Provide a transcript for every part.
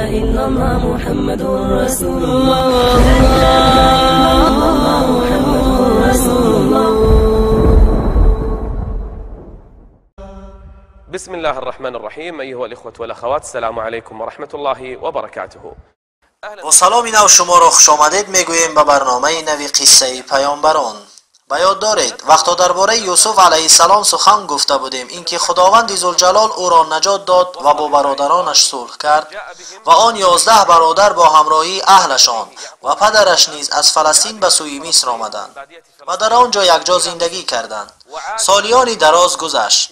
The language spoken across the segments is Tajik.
إلا الله محمد رسول الله. لا إله إلا الله محمد رسول الله. بسم الله الرحمن الرحيم. أيها الإخوة والأخوات، السلام عليكم ورحمة الله وبركاته. Бо саломи нав шуморо хушомадед мегӯем ба барномаи нави қиссаи паёмбарон. Ба ёд доред, вақто дар бораи Юсуф алайҳиссалом сухан гуфта будем, ин ки Худованди Зулҷалол ӯро наҷот дод ва бо бародаронаш сулҳ кард ва он 11 бародар бо ҳамроҳии аҳлашон ва падараш низ аз Фаластин ба сӯи Миср омаданд ва дар он ҷо якҷо зиндагӣ карданд. Солиёни дароз гузашт.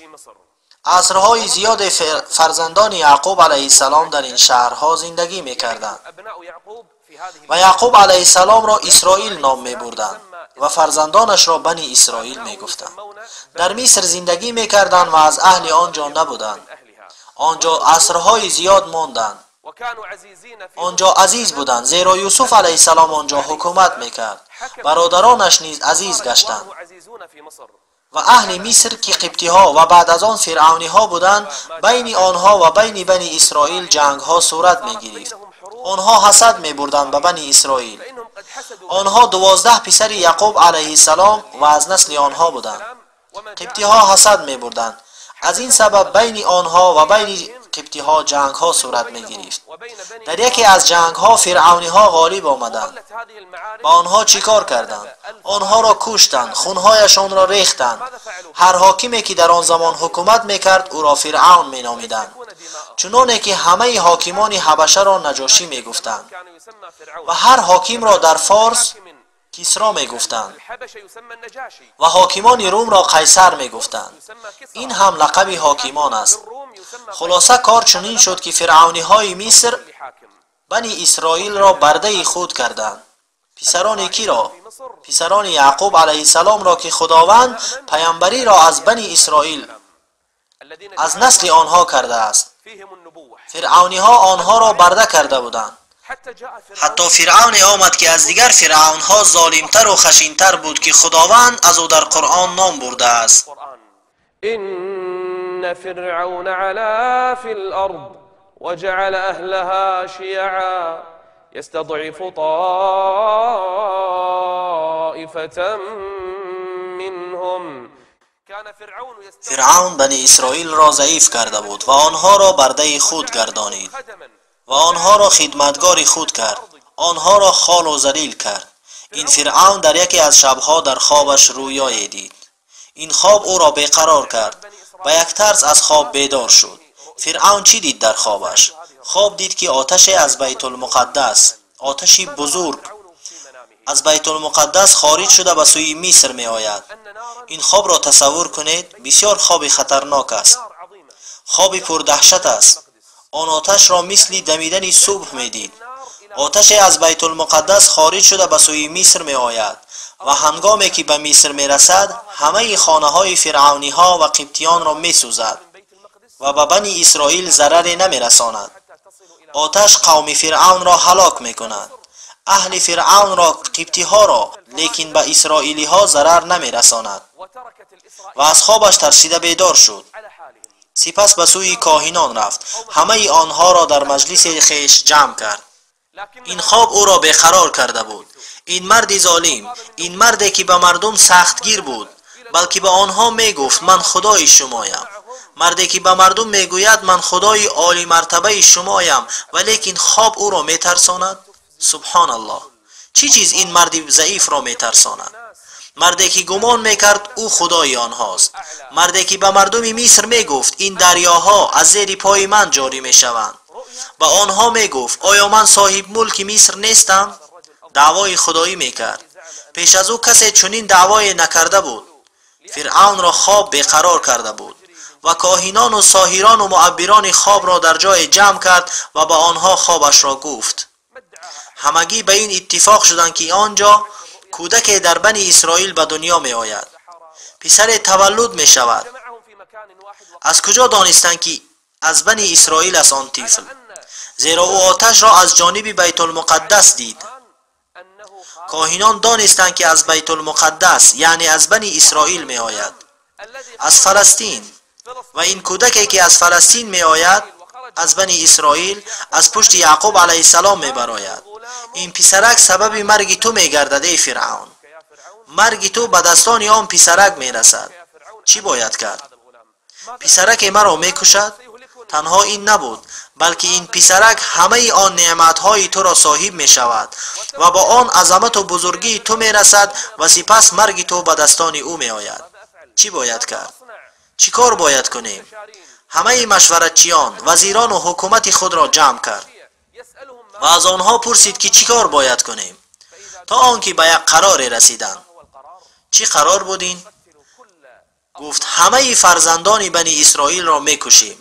Асрҳои зиёде фарзандони Яъқуб алайҳиссалом дар ин шаҳрҳо зиндагӣ мекарданд ва Яъқуб алайҳиссаломро Исроил ном мебурданд ва фарзандонашро Бани Исроил мегуфтанд. Дар Миср зиндагӣ мекарданд ва аз аҳли он ҷо набуданд. Он ҷо асрҳои зиёд монданд. Он ҷо азиз буданд, зеро Юсуф алайҳиссалом он ҷо ҳукумат мекард. Бародаронаш низ азиз гаштанд ва аҳли Миср, ки қибтиҳо ва баъд аз он фиръавниҳо буданд, байни онҳо ва байни Бани Исроил ҷангҳо сурат мегирифт. Онҳо ҳасад мебурданд ба Бани Исроил. Онҳо 12 писари Яъқуб алайҳиссалом ва аз насли онҳо буданд. Қибтиҳо ҳасад мебурданд. Аз ин сабаб байни онҳо ва байни қибтиҳо ҷангҳо сурат мегирифт. Дар яке аз ҷангҳо фиръавниҳо ғолиб омаданд. Ба онҳо чӣ кор карданд? Онҳоро куштанд, хунҳояшонро рехтанд. Ҳар ҳокиме ки дар он замон ҳукумат мекард, ӯро Фиръавн меномиданд, чуноне ки ҳамаи ҳокимони ҳабашаро Наҷошӣ мегуфтанд ва ҳар ҳокимро дар Форс Кисро мегуфтанд ва ҳокимони Румро Қайсар мегуфтанд. Ин ҳам лақаби ҳокимон аст. Хулоса, кор чунин шуд, ки фиръавниҳои Миср Бани Исроилро бардаи худ карданд. Писарони киро? Писарони Яъқуб алайҳиссаломро, ки Худованд паёмбариро аз Бани Исроил, аз насли онҳо кардааст. Фиръавниҳо онҳоро барда карда буданд. Ҳатто фиръавне омад, ки аз дигар фиръавнҳо золимтару хашинтар буд, ки Худованд аз ӯ дар Қуръон ном бурдааст. إن فرعون علا في الأرض وجعل أهلها شيعا يستضعف طائفة منهم. Фиръавн Бани Исроилро заиф карда буд ва онҳоро бардаи худ гардонид ва онҳоро хидматгори худ кард, онҳоро холу залил кард. Ин фиръавн дар яке аз шабҳо дар хобаш рӯёе дид. Ин хоб ӯро беқарор кард. Ба як тарз аз хоб бедор шуд. Фиръавн чӣ дид дар хобаш? Хоб дид, ки оташе аз Байтулмуқаддас, оташи бузург, аз Байтулмуқаддас хориҷ шуда ба сӯи Миср меояд. Ин хобро тасаввур кунед, бисёр хоби хатарнок аст. Хоби пурдаҳшат аст. Он оташро мисли дамидани субҳ медид. Оташе аз Байтулмуқаддас хориҷ шуда ба сӯи Миср меояд ва ҳангоме ки ба Миср мерасад, ҳамаи хонаҳои фиръавниҳо ва қибтиёнро месӯзад ва ба Бани Исроил зараре намерасонад. Оташ қавми фиръавнро ҳалок мекунад, аҳли фиръавнро, қибтиҳоро, лекин ба исроилиҳо зарар намерасонад. Ва аз хобаш тарсида бедор шуд. Сипас ба сӯи коҳинон рафт, ҳамаи онҳоро дар маҷлиси хеш ҷамъ кард. Ин хоб ӯро беқарор карда буд. Ин марди золим, ин марде ки ба мардум сахтгир буд, балки ба онҳо мегуфт: ман худои шумоям. Марде ки ба мардум мегӯяд: ман худои олимартабаи шумоям, ва лекин хоб ӯро метарсонад. Субҳоналлоҳ! Чӣ чиз ин марди заифро метарсонад? Марде ки гумон мекард, ӯ худои онҳост. Марде ки ба мардуми Миср мегуфт: ин дарёҳо аз зери пои ман ҷорӣ мешаванд. Ба онҳо мегуфт: оё ман соҳиби мулки Миср нестам? Даъвои худоӣ мекард. Пеш аз ӯ касе чунин даъвое накарда буд. Фиръавнро хоб беқарор карда буд ва коҳинону соҳирону муаббирони хобро дар ҷое ҷамъ кард ва ба онҳо хобашро гуфт. Ҳамагӣ ба ин иттифоқ шуданд, ки он ҷо кӯдаке дар Бани Исроил ба дунё меояд, писаре таваллуд мешавад. Аз куҷо донистанд, ки аз Бани Исроил аст он тифл? Зеро ӯ оташро аз ҷониби Байтулмуқаддас дид. Коҳинон донистанд, ки аз Байтулмуқаддас, яъне аз Бани Исроил меояд, аз Фаластин. Ва ин кӯдаке ки аз Фаластин меояд, аз Бани Исроил аз пушти Яъқуб алайҳиссалом мебарояд. Ин писарак сабаби марги ту мегардад, эй Фиръавн. Марги ту ба дастони он писарак мерасад. Чӣ бояд кард? Писараке маро мекушад? Танҳо ин набуд, балки ин писарак ҳамаи он неъматҳои туро соҳиб мешавад ва бо он азамату бузургии ту мерасад ва сипас марги ту ба дастони ӯ меояд. Чӣ бояд кард? Чӣ кор бояд кунем? Ҳамаи машваратчиён, вазирону ҳукумати худро ҷамъ кард ва аз онҳо пурсид, ки чӣ кор бояд кунем, то он ки ба як қароре расиданд. Чӣ қарор буд ин? Гуфт: ҳамаи фарзандони Бани Исроилро мекушем,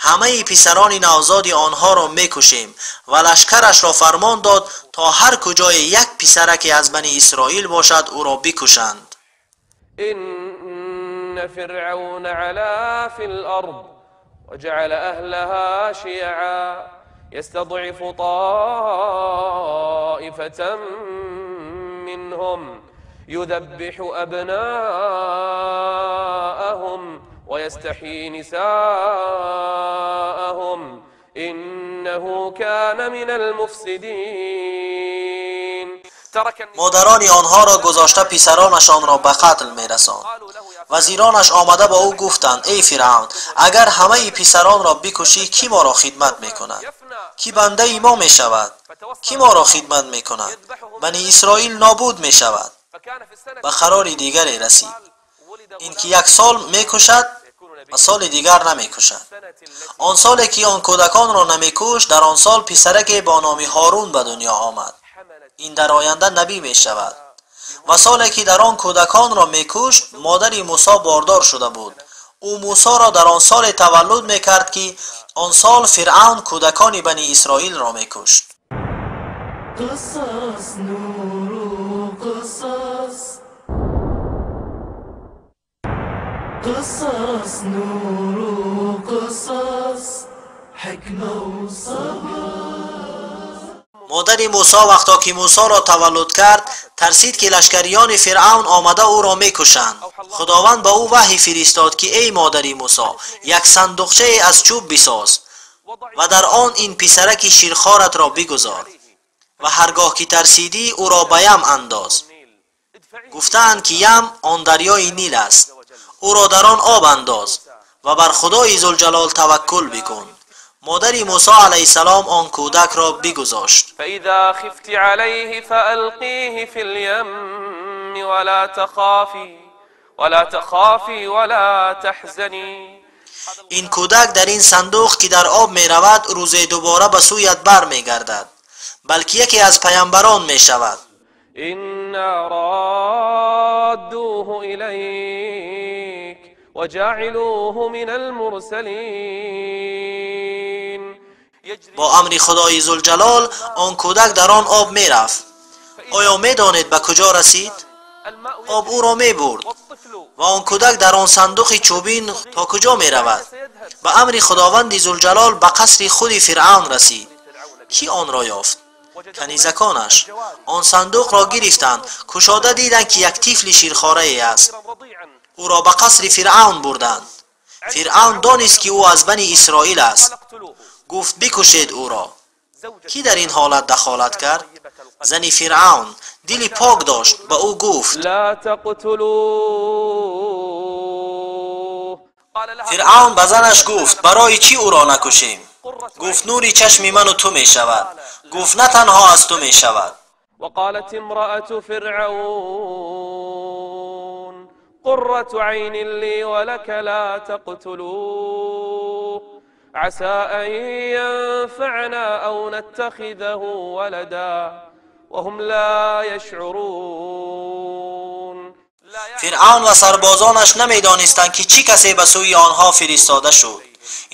ҳамаи писарони навзоди онҳоро мекушем. Ва лашкарашро фармон дод, то ҳар куҷое як писараке аз Бани Исроил бошад, ӯро бикушанд. إن فرعون علا في الأرض وجعل أهلها شيعا يستضعف طائفة منهم يذبح أبناءهم ويستحيي نساءهم إنه كان من المفسدين. Модарони онҳоро гузошта, писаронашонро ба қатл мерасонд. Вазиронаш омада ба ӯ гуфтанд: эй Фиръавн, агар ҳамаи писаронро бикушӣ, кӣ моро хидмат мекунад? Кӣ бандаи мо мешавад? Кӣ моро хидмат мекунад? Бани Исроил нобуд мешавад. Ба қарори дигаре расид, ин ки як сол мекушад ва соли дигар намекушад. Он соле ки он кӯдаконро намекушт, дар он сол писараке бо номи Ҳорун ба дунё омад. Ин дар оянда набӣ мешавад. Ва соле ки дар он кӯдаконро мекушт, модари Мусо бордор шуда буд. Ӯ Мусоро дар он соле таваллуд мекард, ки он сол Фиръавн кӯдакони Бани Исроилро мекушт. قصص نور قصص، قصص نور قصص، حكمة وصبر. Модари Мусо вақто ки Мусоро таваллуд кард, тарсид, ки лашкариёни Фиръавн омада ӯро мекушанд. Худованд ба ӯ ваҳй фиристод, ки эй модари Мусо, як сандуқчае аз чӯб бисоз ва дар он ин писараки ширхоратро бигузор ва ҳаргоҳ ки тарсидӣ, ӯро ба ям андоз. Гуфтаанд, ки ям он дарёи Нил аст. Ӯро дар он об андоз ва бар Худои Зулҷалол таваккул бикун. Модари Мусо алайҳиссалом он кӯдакро бигузошт. فإذا خفت عليه فألقيه في اليم ولا تخافي ولا تخافي ولا تحزني. Ин кӯдак дар ин сандуқ, ки дар об меравад, рӯзе дубора ба сӯят бармегардад, балки яке аз паямбарон мешавад. إنا رادوه إليك وجاعلوه من المرسلين. Бо амри Худои Зулҷалол он кӯдак дар он об мерафт. Оё медонед, ба куҷо расид? Об ӯро мебурд ва он кӯдак дар он сандуқи чӯбин то куҷо меравад? Ба амри Худованди Зулҷалол ба қасри худи Фиръавн расид. Кӣ онро ёфт? Канизаконаш он сандуқро гирифтанд, кушода диданд, ки як тифли ширхорае аст. Ӯро ба қасри Фиръавн бурданд. Фиръавн донист, ки ӯ аз Бани Исроил аст. Гуфт: бикушед ӯро. Кӣ дар ин ҳолат дахолат кард? Зани Фиръавн дили пок дошт, ба ӯ гуфт: لا تقتلوه. قال لها Фиръавн ба занаш гуфт: барои чӣ ӯро накушем? Гуфт: нури чашми ману ту мешавад. Гуфт: на танҳо аз ту мешавад. وقالت امرأة فرعون قرة عين لي ولك لا تقتلوه عسى أن ينفعنا أو نتخذه ولدا وهم لا يشعرون. Фиръавн ва сарбозонаш намедонистанд, ки чӣ касе ба сӯи онҳо фиристода шуд.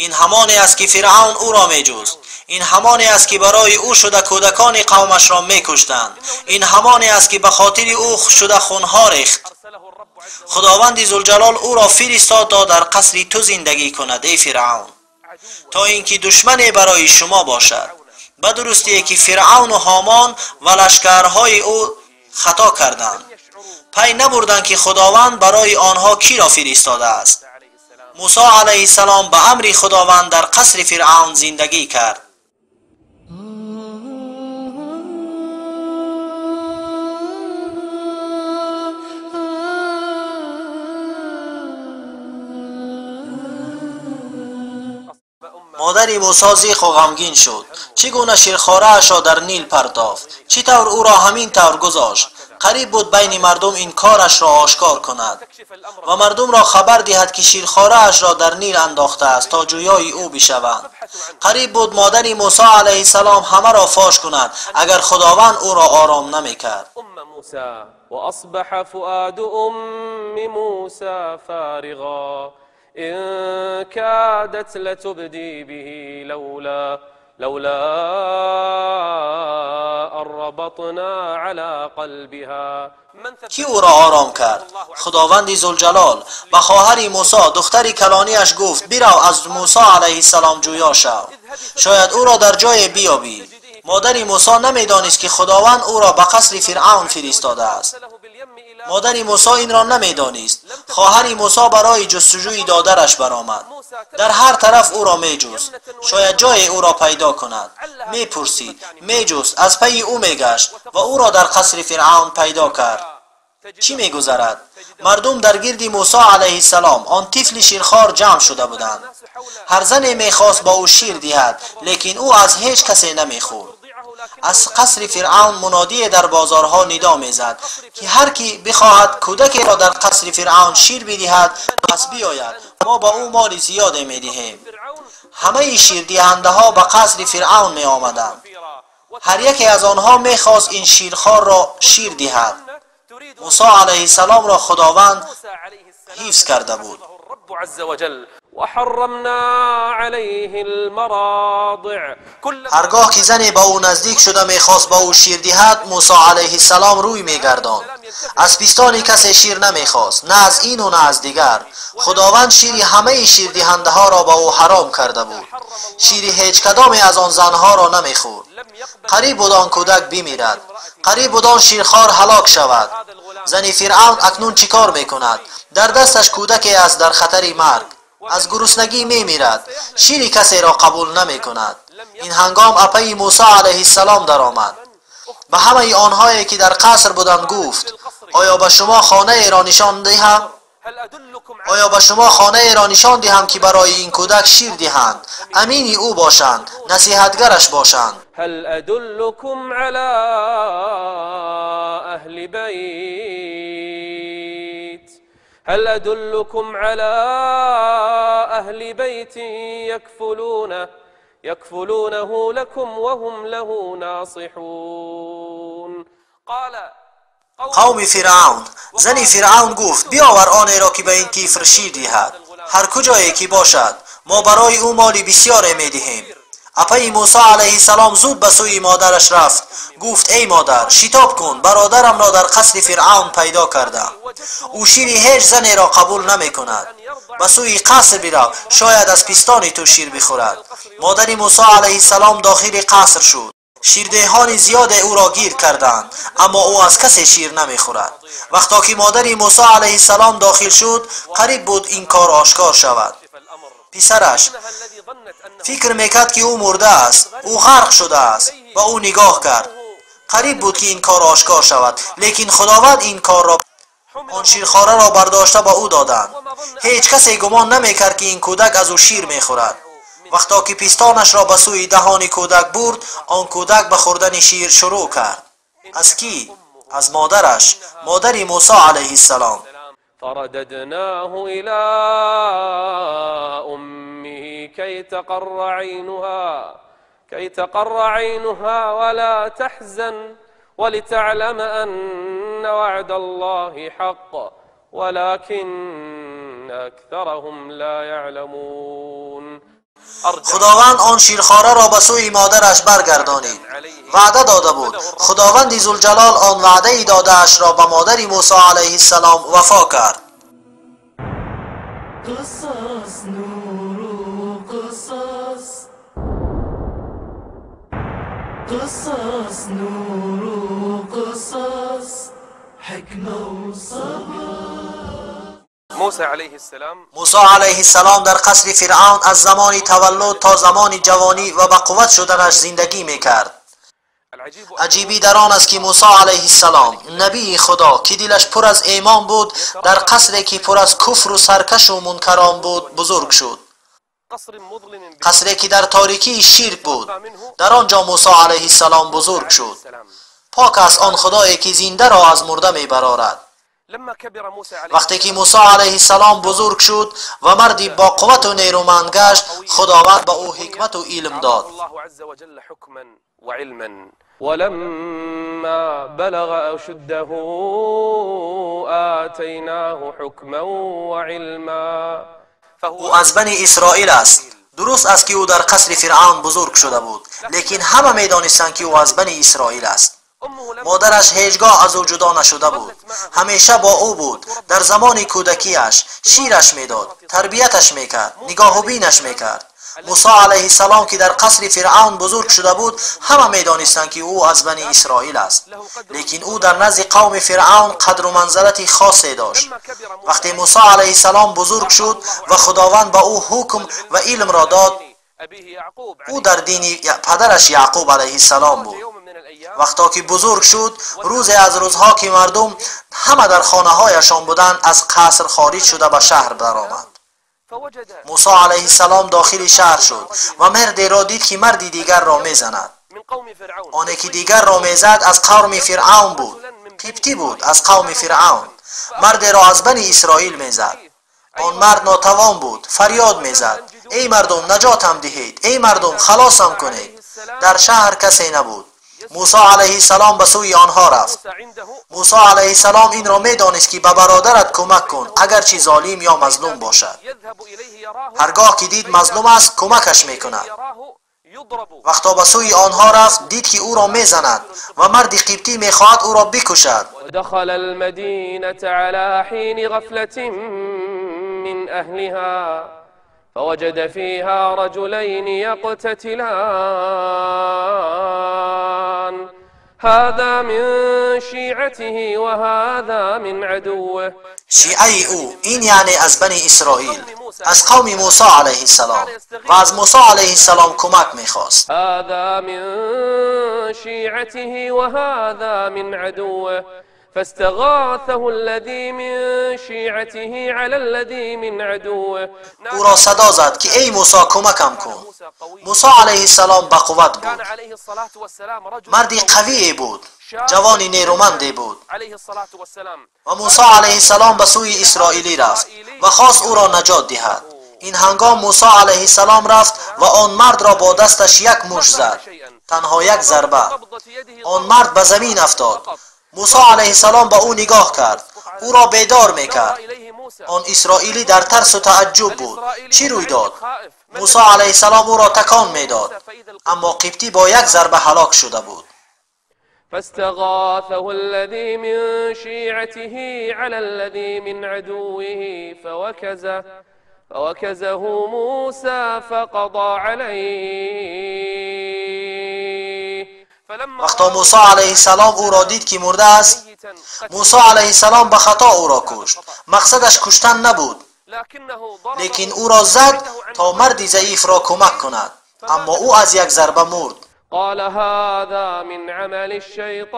Ин ҳамоне аст, ки Фиръавн ӯро меҷуст. Ин ҳамоне аст, ки барои ӯ шуда кӯдакони қавмашро мекуштанд. Ин ҳамоне аст, ки ба хотири ӯ шуда хунҳо рехт. Худованди Зулҷалол ӯро фиристод, то дар қасри ту зиндагӣ кунад, эй Фиръавн, то ин ки душмане барои шумо бошад. Ба дурустие ки Фиръавну Ҳомон ва лашкарҳои ӯ хато карданд, пай набурданд, ки Худованд барои онҳо киро фиристодааст. موسی علیه السلام به امر خداوند در قصر فرعون زندگی کرد. مادر موسی زیخ و غمگین شد. چگونه شیرخواره‌اش را در نیل پرتافت، چطور او را همین طور گذاشت. قریب بود بین مردم این کارش را آشکار کند و مردم را خبر دهد که شیرخواره‌اش را در نیل انداخته است تا جویای او بشوند. قریب بود مادر موسی علیه السلام همه را فاش کند اگر خداوند او را آرام نمیکرد. واصبح فؤاد ام موسی فارغا إن كادت لتبدي به لولا أن ربطنا على قلبها. کی او را آرام کرد؟ خداوند ذوالجلال. به خواهر موسی، دختر کلانیش گفت برو از موسی علیه السلام جویا شو، شاید او را در جای بیابی. مادر موسی نمیدانست که خداوند او را به قصر فرعون فرستاده است. مادر موسی این را نمیدانست. خواهر موسی برای جستجوی دادرش برآمد. در هر طرف او را میجست، شاید جای او را پیدا کند. میپرسید، میجست، از پی او میگشت و او را در قصر فرعون پیدا کرد. چی میگذرد؟ مردم در گرد موسی علیه السلام، آن طفل شیرخوار، جمع شده بودند. هر زنی میخواست با او شیر دهد، لیکن او از هیچ کسی نمیخورد. از قصر فرعون منادی در بازارها ندا میزد که هر کی بخواهد کودکی را در قصر فرعون شیر بدهد پس بیاید، ما با او مال زیاد میدهیم. همه شیردهنده ها به قصر فرعون می آمدند. هر یکی از آنها میخواست این شیرخوار را شیر دهد. موسی علیه السلام را خداوند حفظ کرده بود. هرگاه که زنی با او نزدیک شده میخواست با او شیر دهد، موسی علیه السلام روی میگرداند. از پستان کسی شیر نمیخواست، نه از این و نه از دیگر. خداوند شیر همه شیر دهنده ها را با او حرام کرده بود. شیر هیچ کدامی از آن زنها را نمیخورد. قریب بود آن کودک بمیرد، قریب بود آن شیرخوار هلاک شود. زن فرعون اکنون چیکار میکند؟ در دستش کودکی است در خطر مرگ، از گرسنگی میمیرد، شیر کسی را قبول نمی کند. این هنگام اپی موسی علیه السلام در آمد. به همه آنهایی که در قصر بودند گفت آیا به شما خانه را نشان دهم؟ آیا به شما خانه را نشان دهم که برای این کودک شیر دهند، امین او باشند، نصیحتگرش باشند؟ هل أدلكم على أهل بيت هل أدلكم على أهل بيت يكفلونه لكم وهم له ناصحون. قال قوم فرعون. زن فرعون گفت بیاور آن را که به این طفل شیر دهد، هر کجایی که باشد، ما برای او مال بسیار میدهیم. اپی موسی علیه السلام زود به سوی مادرش رفت. گفت ای مادر، شتاب کن، برادرم را در قصر فرعون پیدا کردم. او شیر هیچ زنی را قبول نمی کند. به سوی قصر برو، شاید از پستان تو شیر بخورد. مادر موسی علیه السلام داخل قصر شد. شیردهان زیاد او را گیر کردند، اما او از کسی شیر نمیخورد. وقتا که مادر موسی علیه السلام داخل شد، قریب بود این کار آشکار شود. پسرش فکر میکرد که او مرده است، او غرق شده است. با او نگاه کرد. قریب بود که این کار آشکار شود، لیکن خداوند این کار را، آن شیرخواره را برداشته با او دادند. هیچ کسی گمان نمیکرد که این کودک از او شیر میخورد. وقتا که پستانش را به سوی دهان کودک برد، آن کودک به خوردن شیر شروع کرد. از کی؟ از مادرش، مادر موسی علیه السلام. فرددناه إلى أمه كي تقر عينها ولا تحزن ولتعلم أن وعد الله حق ولكن أكثرهم لا يعلمون. خداوند آن شیرخواره را به سوی مادرش برگردانید. وعده داده بود. خداوند ذوالجلال آن وعده داده اش را به مادر موسی علیه السلام وفا کرد. قصص نور قصص، قصص نور قصص، حکمه و صبر. موسی علیه السلام در قصر فرعون از زمان تولد تا زمان جوانی و به قوت شدنش زندگی میکرد. عجیبی در آن است که موسی علیه السلام، نبی خدا که دلش پر از ایمان بود، در قصری که پر از کفر و سرکش و منکران بود بزرگ شد. قصری که در تاریکی شرک بود، در آنجا موسی علیه السلام بزرگ شد. پاک است آن خدایی که زنده را از مرده میبرارد. وقتی که موسی علیه السلام بزرگ شد و مردی با قوت و نیرومند گشت، خداوند به او حکمت و علم داد. ولما بلغ أشده آتيناه حكما وعلما. او از بنی اسرائیل است. درست است که او در قصر فرعون بزرگ شده بود، لیکن همه میدانستند که او از بنی اسرائیل است. مادرش هیچگاه از او جدا نشده بود، همیشه با او بود. در زمان کودکیش شیرش میداد، تربیتش میکرد، نگاه و بینش میکرد. موسی علیه السلام که در قصر فرعون بزرگ شده بود، همه میدانستند که او از بنی اسرائیل است، لیکن او در نزد قوم فرعون قدر و منزلت خاصی داشت. وقتی موسی علیه السلام بزرگ شد و خداوند به او حکم و علم را داد، او در دین پدرش یعقوب علیه السلام بود. وقتا که بزرگ شد، روزی از روزها که مردم همه در خانه هایشان بودند، از قصر خارج شده به شهر درآمد. موسی علیه السلام داخل شهر شد و مردی را دید که مردی دیگر را میزند. آنی که دیگر را میزد از قوم فرعون بود، قبطی بود، از قوم فرعون. مردی را از بنی اسرائیل میزد. آن مرد ناتوان بود، فریاد میزد: ای مردم نجاتم دهید، ای مردم خلاصم کنید. در شهر کسی نبود. موسی علیه السلام به سوی آنها رفت. موسی علیه السلام این را میدانست که به برادرت کمک کن، اگرچه ظالم یا مظلوم باشد. هرگاه که دید مظلوم است کمکش میکند. وقتا به سوی آنها رفت، دید که او را میزند و مرد قبطی میخواهد او را بکشد. دخل المدینة على حين غفلة من أهلها فوجد فيها رجلين يقتتلان هذا من شيعته وهذا من عدوه. شیعه او، این یعنی از بنی اسرائیل، از قوم موسی علیه السلام، و از موسی علیه السلام کمک میخواست. هذا من شيعته وهذا من عدوه فاستغاثه الذي من شيعته على الذي من عدوه. او را صدا زد که ای موسی کمکم کن. موسی علیه السلام با قوت بود، مردی قوی بود، جوانی نیرومندی بود. و موسی علیه السلام به سوی اسرائیلی رفت و خواست او را نجات دهد. این هنگام موسی علیه السلام رفت و آن مرد را با دستش یک مشت زد، تنها یک ضربه. آن مرد به زمین افتاد. موسی علیه السلام به او نگاه کرد، او را بیدار میکرد. آن اسرائیلی در ترس و تعجب بود. چی روی داد؟ موسی علیه السلام او را تکان میداد، اما قبطی با یک ضربه هلاک شده بود. فاستغاثه الذي من شيعته على الذي من عدوه فوكزه موسى فقضى عليه. وقتا موسی علیه السلام او را دید که مرده است، موسی علیه السلام به خطا او را کشت. مقصدش کشتن نبود، لیکن او را زد تا مردی ضعیف را کمک کند، اما او از یک ضربه مرد. قال هذا من عمل الشیطان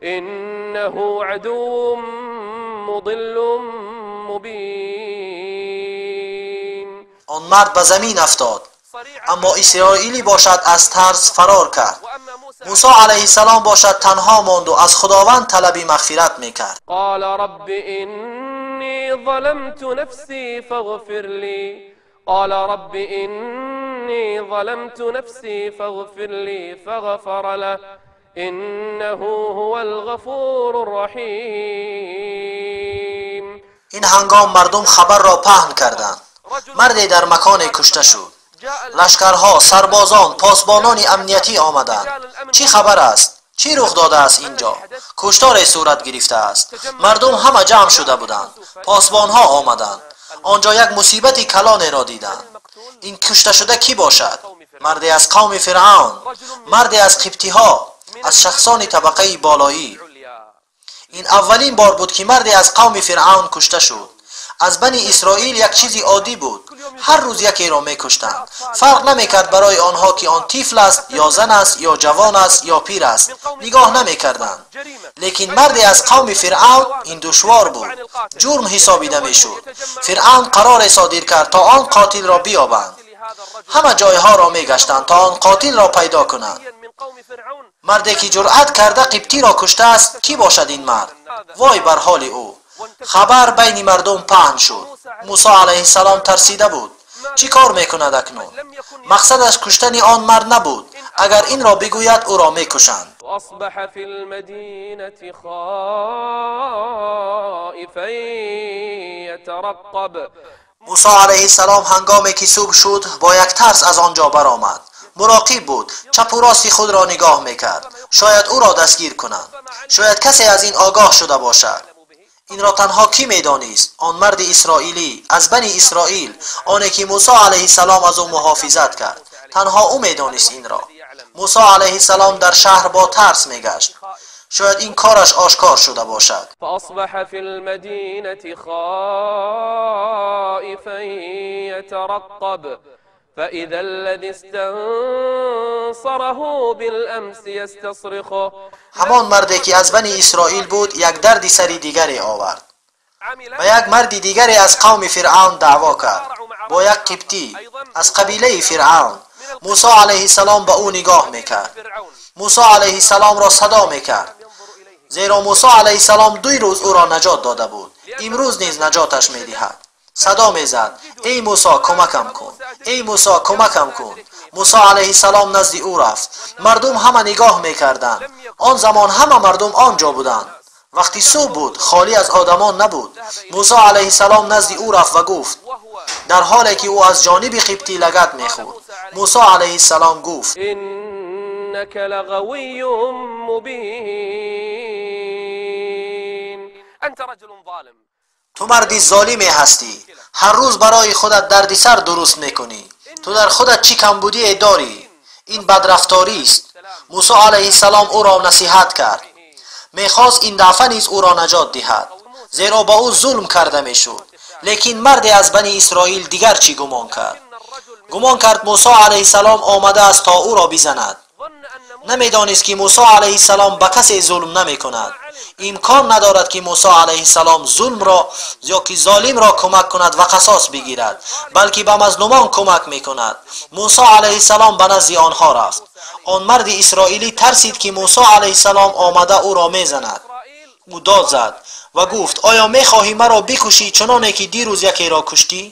انه عدو مضل مبین. آن مرد به زمین افتاد، اما اسرائیلی باشد از ترس فرار کرد. موسی علیه السلام باشد تنها ماند و از خداوند طلب مغفرت میکرد. قال رب انی ظلمت نفسی فاغفر لی. قال رب انی ظلمت نفسی فاغفر لی فغفر له انه هو الغفور الرحیم. این هنگام مردم خبر را پهن کردند. مردی در مکان کشته شد. لشکرها، سربازان، پاسبانان امنیتی آمدند. چی خبر است؟ چی رخ داده است اینجا؟ کشتار صورت گرفته است. مردم همه جمع شده بودند. پاسبانها آمدند. آنجا یک مصیبت کلان را دیدند. این کشته شده کی باشد؟ مردی از قوم فرعون، مردی از قبطی ها، از شخصان طبقه بالایی. Ин аввалин бор буд, ки марде аз қавми Фиръавн кушта шуд. Аз Бани Исроил як чизи оддӣ буд. Ҳар рӯз якеро мекуштанд. Фарқ намекард барои онҳо, ки он тифл аст ё зан аст ё ҷавон аст ё пир аст. Нигоҳ намекарданд. Лекин марде аз қавми Фиръавн ин душвор буд. Ҷурм ҳисобида мешуд. Фиръавн қароре содир кард, то он қотилро биёбанд. Ҳама ҷойҳоро мегаштанд, то он қотилро пайдо кунанд. Марде ки ҷуръат карда қибтиро куштааст, кӣ бошад ин мард? Вой бар ҳоли ӯ! Хабар байни мардум паҳн шуд. Мусо алайҳиссалом тарсида буд. Чӣ кор мекунад акнун? Мақсадаш куштани он мард набуд. Агар инро бигӯяд, ӯро мекушанд. وأصبح في المدينة خائفا يترقب. Мусо алайҳиссалом ҳангоме ки субҳ шуд, бо як тарс аз он ҷо баромад. Муроқиб буд, чапу рости худро нигоҳ мекард. Шояд ӯро дастгир кунанд. Шояд касе аз ин огоҳ шуда бошад. Инро танҳо кӣ медонист? Он марди исроилӣ аз Бани Исроил, оне ки Мусо алайҳиссалом аз ӯ муҳофизат кард. Танҳо ӯ медонист инро. Мусо алайҳиссалом дар шаҳр бо тарс мегашт. Шояд ин кораш ошкор шуда бошад. فأصبح في المدينة خائفا يترقب، فإذا الذي استنصره بالأمس يستصرخه. Ҳамон марде ки аз Бани Исроил буд, як дарди сари дигаре овард. Ба як марди дигаре аз қавми Фиръавн даъво кард, бо як қибтӣ аз қабилаи Фиръавн. Мусо алайҳиссалом ба ӯ нигоҳ мекард. Мусо алайҳиссаломро садо мекард, зеро Мусо алайҳиссалом 2 рӯз ӯро наҷот дода буд. Имрӯз низ наҷоташ медиҳад. Садо мезад: эй Мусо, кӯмакам кун! Эй Мусо, кӯмакам кун! Мусо алайҳиссалом назди ӯ рафт. Мардум ҳама нигоҳ мекарданд. Он замон ҳама мардум он ҷо буданд. Вақти субҳ буд, холӣ аз одамон набуд. Мусо алайҳиссалом назди ӯ рафт ва гуфт, дар ҳоле ки ӯ аз ҷониби қибтӣ лагат мехӯрд. Мусо алайҳиссалом гуфт: إنك لغوي مبين. أنت رجل ظالم. Ту марди золиме ҳастӣ. Ҳар рӯз барои худат дарди сар дуруст мекунӣ. Ту дар худат чӣ камбудие дорӣ? Ин бадрафторист. Мусо алайҳиссалом ӯро насиҳат кард. Мехост ин дафъа низ ӯро наҷот диҳад, зеро ба ӯ зулм карда мешуд. Лекин марде аз Бани Исроил дигар чӣ гумон кард? Гумон кард Мусо алайҳиссалом омадааст, то ӯро бизанад. Намедонист, ки Мусо алайҳиссалом ба касе зулм намекунад. Имкон надорад, ки Мусо алайҳиссалом зулмро ё ки золимро кӯмак кунад ва қасос бигирад, балки ба мазлумон кӯмак мекунад. Мусо алайҳиссалом ба назди онҳо рафт. Он марди исроилӣ тарсид, ки Мусо алайҳиссалом омада ӯро мезанад. Ӯ дод зад ва гуфт: оё мехоҳӣ маро бикушӣ, чуноне ки дирӯз якеро куштӣ?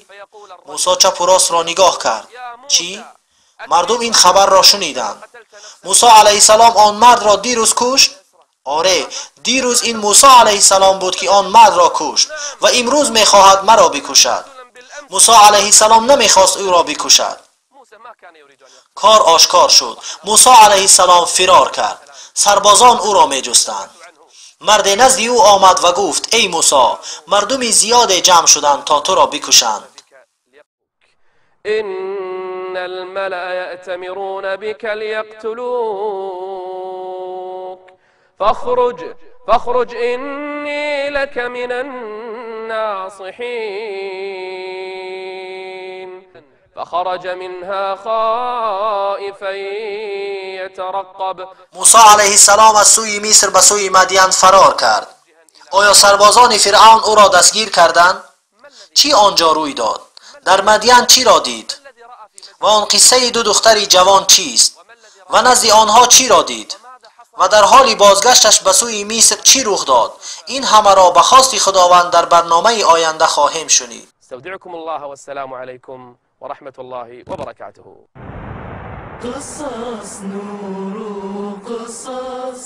Мусо чапу ростро нигоҳ кард. Чӣ? Мардум ин хабарро шуниданд. Мусо алайҳиссалом он мардро дирӯз кушт? Оре, дирӯз ин Мусо алайҳиссалом буд, ки он мардро кушт ва имрӯз мехоҳад маро бикушад. Мусо алайҳиссалом намехост ӯро бикушад. Кор ошкор шуд. Мусо алайҳиссалом фирор кард. Сарбозон ӯро меҷустанд. Марде назди ӯ омад ва гуфт: эй Мусо, мардуми зиёде ҷамъ шуданд, то туро бикушанд. إن الملأ يأتمرون بك ليقتلوك، فاخرج فاخرج إني لك من الناصحين. فخرج منها خائفا يترقب. Мусо алайҳиссалом аз сӯи Миср ба сӯи Мадиян фарор кард. Оё сарбозони Фиръавн ӯро дастгир карданд? Чӣ он ҷо рӯй дод? Дар Мадиян чиро дид? Ва он қиссаи 2 духтари ҷавон чист? Ва назди онҳо чиро дид? Ва дар ҳоли бозгашташ ба сӯи Миср чӣ рух дод? Ин ҳамаро ба хости Худованд дар барномаи оянда хоҳем шунид. استودعكم الله والسلام عليكم ورحمة الله وبركاته. قصص نور قصص.